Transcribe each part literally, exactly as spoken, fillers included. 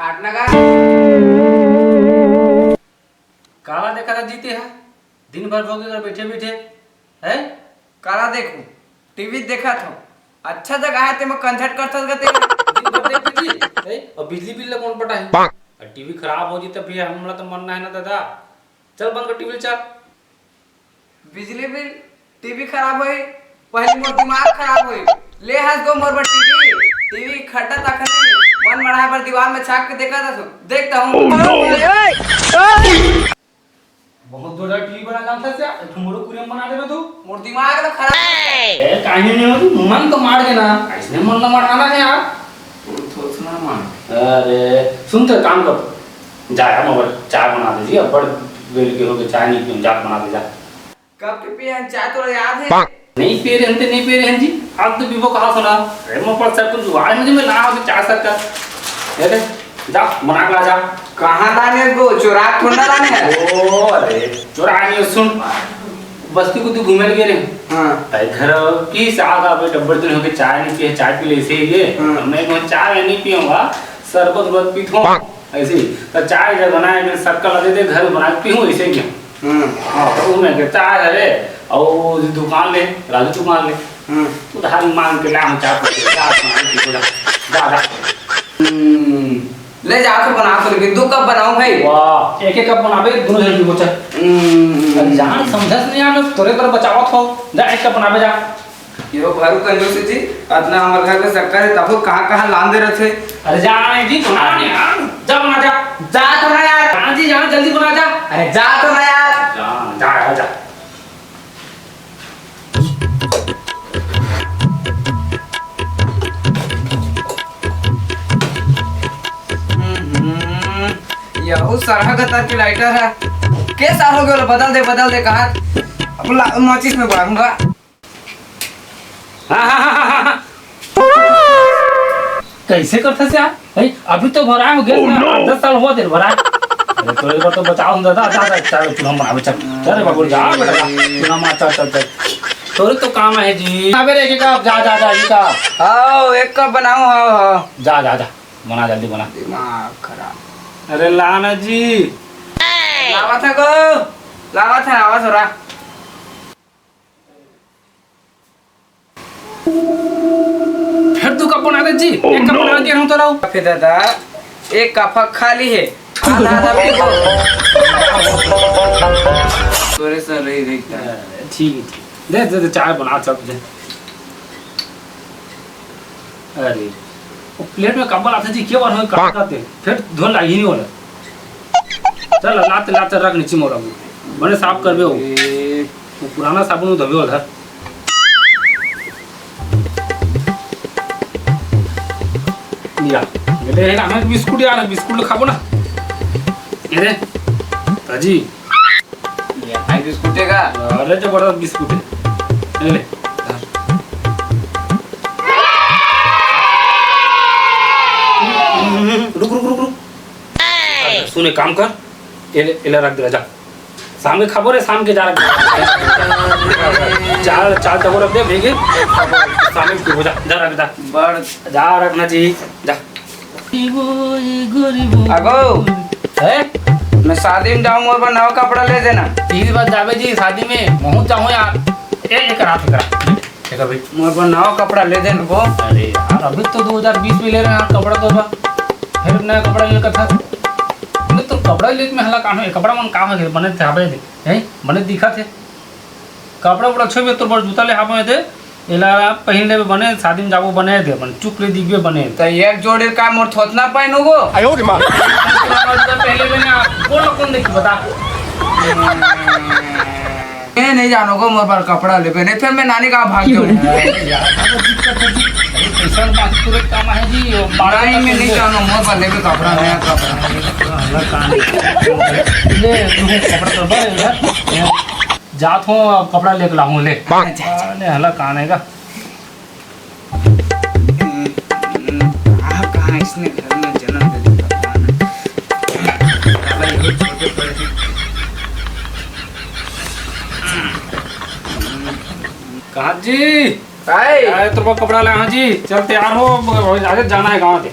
काटना का? काला देखा था जीते है, दिन भर भोगे कर बैठे बैठे, है? काला देखू, टीवी देखा था, अच्छा जगह है, ते में कंसर्ट कर सकते हैं। दिन भर देख जी, है? और बिजली बिल ला कौन पटाही? और टीवी खराब हो जी, तब भी हमला तो मरना है ना दादा। चल बंद कर टीवी, चल। बिजली बिल, टीवी खराब होई, पहले मोर दिमाग खराब होई। ले हंस गो मोर बर टीवी, टीवी खड्डा तक नहीं, मन मढ़ाए बर दीवार में छाप के देखा था, देखता हूँ। बहुत जोरदार टीवी बना जानता से, एक ठो मोरो कुरियम बना देबे तू। मोर दिमाग तो खराब है। ए, काहे नहीं होती? मन तो मार देना, इसने मन तो मारना है यार। थोड़ा सा ना मार। अरे, सुन तो काम कर, जा यार, मोबाइल चाय बना दे जी, अब बड़ बेर के हो गए, चाय नहीं पीऊँ, जा बना दे जा। कब के पिए हैं चाय, तोरा याद है? नहीं पी रहे हैं, नहीं पी रहे हैं जी। अब तो पीबो कहाँ सुना? अरे, मैं पर सब कुछ जुगाड़ है, मुझे मैं ना हो चाय सब का। अरे, जा, बना के ला जा। कहाँ लाने को? चोरा के थोड़ा लाने हैं। ओ, अरे, चोरा नहीं, सुन। बस्ती को तू घूमे लगे रे। हाँ। ताई घर की साग आप डब्बर दिन होके चाय नहीं पिए, चाय पी ले इसे ये। हाँ। मैं कौन चाय नहीं पीऊंगा, शरबत उरबत पीत हूँ। ऐसे ही। तो चाय जब बनाए, मैं शक्कर लगे दे, घर बना के पीऊँ, ऐसे ही। हम्म। हाँ, तो वो मैं कहता है, "अरे, और वो दुकान ले, राजू दुकान ले।" हम्म। उधार मांग के ला, हम चाय पीते, चाय बना के पीते, जा, जा, जा। हम्म। ले जा, तो बना तो, लेकिन दो कप बनाऊं भाई। वाह, एक एक कप बनाबे, दोनों जन पीबो, चल। हम्म। अरे जान समझस नहीं, हम तोरे पर बचावत हो, जा एक कप बनाबे जा। यो भारू कंजूस जी, अतना हमर घर में शक्कर है, तब कहाँ कहाँ लान दे रहे थे। अरे जा रहे जी, बना नहीं यार, जा बना जा। जा तो ना यार। हाँ जी, जा जल्दी बना जा। अरे जा तो ना यार। जा, जा यार, जा। हम्म, यहू सरहा का तार की लाइटर है। के साल हो गया, बदल दे, बदल दे, कहा अब ला-, माचिस में बारूंगा। हाँ, हाँ, हाँ, हाँ, हाँ। कैसे करता से यार? भाई, अभी तो भरा हो गया ना, आठ दस साल हुआ तेरे भरा। अरे, तोरे बर तो बचाओ हम दादा, जा, जा, चल, चूल्हा बनावे, चल। चल रे बाबू, जा बेटा, जा। चूल्हा मार, चल, चल, चल। तोरे तो काम है जी। अबे रे, एक कप, जा, जा, जा, एक कप। आओ, एक कप बनाओ, हाँ, हाँ। जा, जा, जा, बना, जल्दी बना। दिमाग खराब। अरे, ला ना जी। लावा था गो, लावा था, आवा थोड़ा। फिर दू कप बना दे जी, एक कप बना के रहूं तो रहो। फिर दादा, एक कप खाली है, आधा आधा पी लो। तोरे सर रही देखता है। ठीक है, ठीक। दे, दे, दे, चाय बना सब दे। अरे, वो प्लेट में कप ला था जी, के बार हम काम करते, फिर धोन लागी नहीं वाला। चल, लाते, लाते रख नीचे मोला। बने साफ करबे हो। ए। वो पुराना साबुन धोबे वाला। या, ये ले, हमें बिस्कुट यार, बिस्कुट खाबो ना। ये ले, ताजी। ये भाई बिस्कुट है का? अरे, जबरदस्त बिस्कुट है। ये ले, धर। रुक, रुक, रुक, रुक। सुने, काम कर, एले, एले रख दे, जा। शाम के खाबो रे, शाम के जा रख दे। चार, चार टको रख दे, भेगे। शाम के पीबो, जा, जा रख दे। बड़ जा रखना चाहिए, जा। अगो, हैं? मैं शादी में जाऊँ, मोर बर नवा कपड़ा ले देना। तीन बार जाबे जी शादी में, महूँ जाऊँ यार। ए, एक रात, एक रात। देखा भाई। मोर बर नवा कपड़ा ले देन को। अरे यार, अभी तो दो हज़ार बीस में ले रहे हैं यार कपड़ा तो बा। फिर नया कपड़ा ले कथा। नहीं तो कपड़ा ले में हला कानो, कपड़ा मन का हो गए, बने थे, आबे दे। हैं? बने दिखा थे। कपड़ा उपड़ा अच्छे में तो बड़ जूता ले हाबे दे। एला पहन लेबे बने, शादी में जाबो बने दे, बने चुप ले दिखबे बने। तो एक जोड़ी का मोर थोथना पहन होगो। आयो रे माँ। पहले में ना, कौन कौन देखी बता। मैं नहीं जानो को मोर पर कपड़ा लेबे, नहीं फिर मैं नानी कहाँ भाग जाऊँ। यार, अब दिक्कत है जी। अरे, पैसा बात तुरंत काम है जी, बारह नहीं, मैं नहीं जानो मोर पर लेबे कपड़ा, नया कपड़ा। हला कान। ले, तू कपड़ा तो बा इधर। जात हो, अब कपड़ा लेके लाऊं, ले। जा, जा। ले, हला कान है का? कहाँ, कहाँ इसने घर में जन्म दे दिया भगवान? साला ये छोटे बड़े। कहाँ जी? भाई। अरे, तेरे को कपड़ा लाया जी, चल तैयार हो, अब आगे जाना है गाँव के।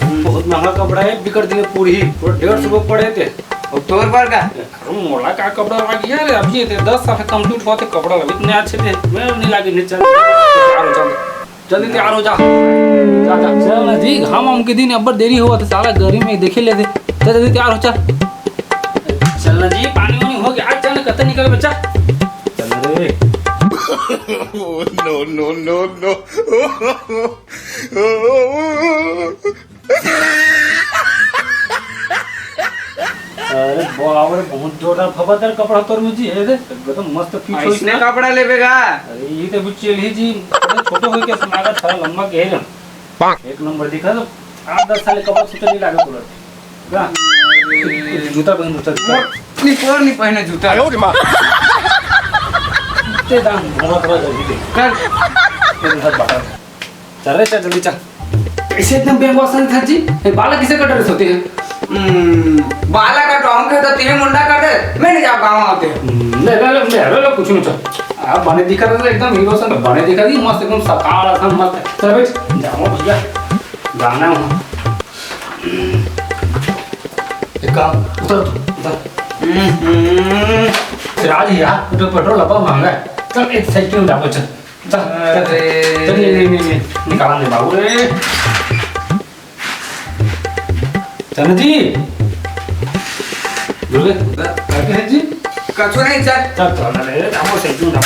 बहुत महंगा कपड़ा हे, बिकट दिन पूरी पूरा डेढ़ सौ रुपये पड़े थे। अउ तोर बर का? अरे मोला का कपड़ा लागी हे रे, अभी ते दस साल complete होते कपड़ा लागी, इतने अच्छे थे, मैं नहीं लागी, नहीं चल, तैयार हो जा, जल्दी तैयार हो जा, जा, जा। चल ना जी, घाम वाम के दिन अब्बड़ देरी होवत हे, साला गर्मी में देखे लेते, चल जल्दी तैयार हो, चल। चल ना जी, पानी वानी हो गया, चल ना, कतई निकल बच्चा, चल ना रे। No, no, no, no। अरे बाप रे, बहुत जोरदार फबरदार कपड़ा तोर में जी हे रे, एकदम मस्त fit होइस अइसने ना। कपड़ा लेबे गा? अरे ये तो बुच्ची ही जी, अरे छोटो होई के सुनागा था, लंबा के हे जन। एक नंबर दिखा तो, आठ दस साल कपड़ा सूते नहीं लागे पूरा। गा? जूता पहन, जूता, जूता। नहीं, पर नहीं पहने जूता। ते दाम, घुमा थोड़ा जल्दी दे। कर। तेरे साथ बाहर। चल रे, चल, जल्दी चल। ऐसे एकदम बेवकूफ सन था जी। ए, बालक किसे कटर सोते हैं? हम्म, बालक का टोंक है तो तीन मुंडा कर दे। मैं नहीं जा पाऊँ आते। हम्म, ले, ले, ले, ले, ले, ले, कुछ नहीं चल। आप बने दिखा रहे थे एकदम हीरो सन, बने दिखा दी, मस्त एकदम सकाल सन मस्त। चल बैठ, जाओ भैया, गाना है वहाँ। एक काम, उतर तू, उतर। हम्म। सिराज यार, तो पेट्रोल अब महंगा है। चल, एक साइकिल में जाओ, चल। चल, चल, चल। अरे। चल, नहीं, नहीं, नहीं, नहीं, निकाला नहीं बाबू रे। चल जी। बोले, करते हैं जी। कछु नहीं, चल। चल, चल, अरे, जाओ, साइकिल में जाओ।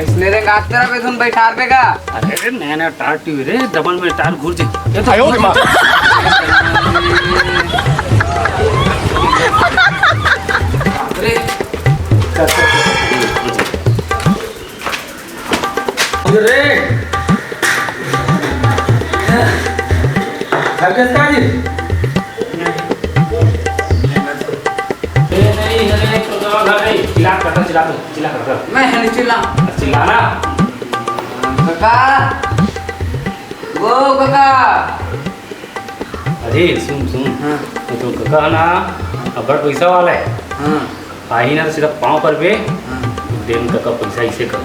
इसने रे गात तेरा पे तुम बैठार पे का? अरे रे, नया नया टायर ट्यूब रे, डबल में टायर घूर जे। ये तो आयो रे माँ। अरे। अरे। घर के का जी? ए, नहीं, अरे, तो दवा घर नहीं। चिल्ला कर, चिल्ला कर, चिल्ला कर, कर। मैं है नहीं चिल्ला। चिल्ला ना। काका, ओ काका। अरे, सुन, सुन। हाँ। तो, तो काका ना, अब्बड़ पैसा वाला है। हाँ। आही ना तो सीधा पाँव पर बे, हाँ। देन काका पैसा इसे कर।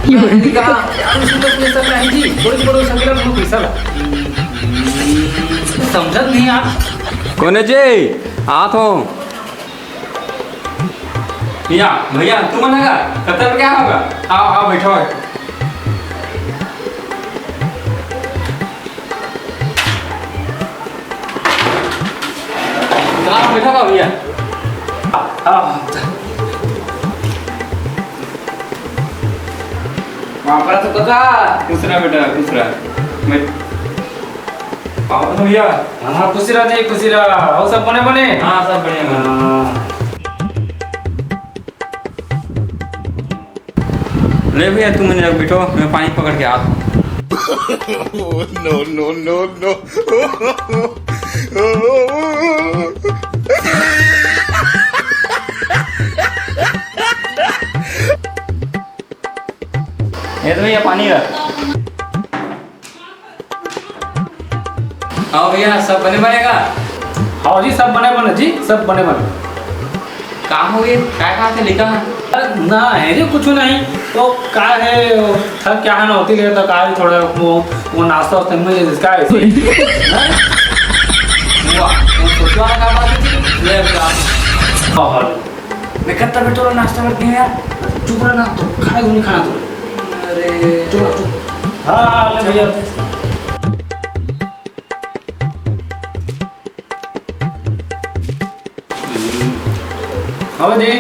नहीं कहा, यार, उसमें तो पैसा नहीं जी, कोई बड़ो संगला में पैसा ला। समझत नहीं आप। कोने जी, आत हो। भैया, भैया, तू मन का? कतर क्या होगा? आओ, आओ, बैठो, बैठो। कहाँ बैठा बा भैया? आ, आ, वहाँ पर तो काका। खुश रहा बेटा, खुश रहा। मैं पावन भैया। हाँ, खुशी रहा जी, खुशी रहा। और सब बने बने? हाँ, सब बढ़िया बने। हाँ। ले भैया, तुम मन बैठो, मैं पानी पकड़ के आत हूँ। No, no, no, no। ये तो भैया पानी है। हाँ भैया, सब बने बने का? हाँ जी, सब बने बने जी, सब बने बने। का हो ये? का कहा थे लिखा है? अरे ना है जी, कुछ नहीं। तो का है, थक क्या है ना होती है तो का है, थोड़ा वो, वो नाश्ता वास्ता में इसका है। वाह, वो सोचो ना का बात है जी? ले का? हाँ, हाँ। मैं कब तक बैठो नाश्ता करके यार? चुप रह ना, तो खाए नहीं खाना तो। अरे। चुप रह, चुप। हाँ, हाँ, ले भैया। हाँ जी,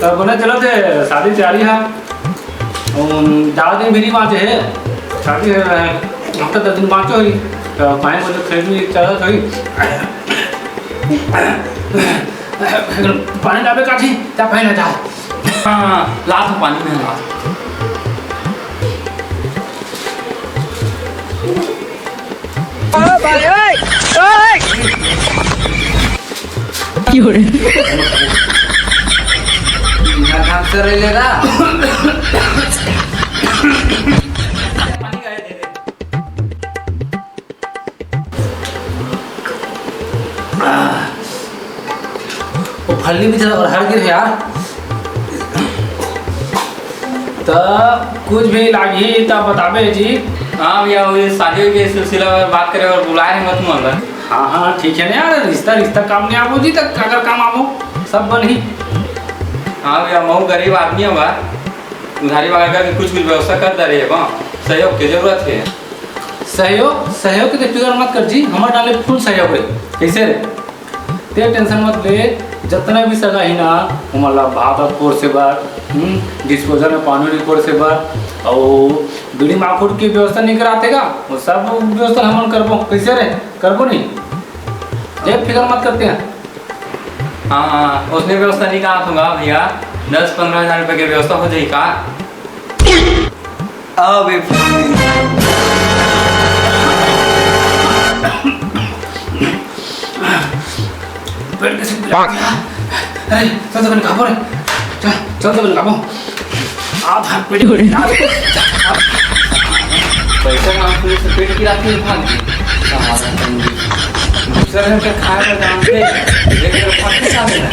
तब बने चलो थे, शादी तैयारी है। अम, ज्यादा दिन भी नहीं बाँचे हे, शादी हे, हफ्ता दस दिन बाँचे होही, त पानी बोतल खरीदनी चलत होही। पानी लाबे काठी, जा पानी ला जा। हाँ, ला तो पानी में ला। ओ भाई, ओए, ओए। क्यों रे? ना काम कर रहे ले रहा। हल्दी भी जरा और हर गिर यार। त कुछ भी लागही त बताबे जी। हाँ भैया, वो शादी के सिलसिला में बात करे और बुलाए हैं तुमन ला। हाँ हाँ, ठीक है ना यार, रिश्ता रिश्ता काम नहीं आबो जी, तक अगर काम आबो सब बनही। हाँ भैया, महू गरीब आदमी हूँ बा, उधारी वगैरह के कुछ कुछ व्यवस्था कर दे रहे हैं बा, सहयोग के जरूरत है। सहयोग, सहयोग के तो फिकर मत कर जी, हमर डाले फुल सहयोग है। कैसे रे? ते टेंशन मत ले, जतना भी सगा ही ना, ओमन ला भात वात परोसे बर, हम्म, डिस्पोजल में पानी वानी परोसे बर, अउ बीड़ी माखुर के व्यवस्था नहीं कराते का, वो सब व्यवस्था हमन करबो। कैसे रे, करबो नहीं? ते फिकर मत करते हैं। हाँ हाँ, उसने व्यवस्था नहीं कहा था भैया, दस पन्द्रह हजार रुपये की व्यवस्था हो जाएगी का? अबे पेट कैसे बिगड़ गया? अरे, चल तो खाबो रे। चल, चल तो खाबो। आप हाथ पेट। पैसा मांगते से पेट की रात में भाग गई। दूसरा घर का खाया का दाम पे एक तरफ भाग के खा लेना।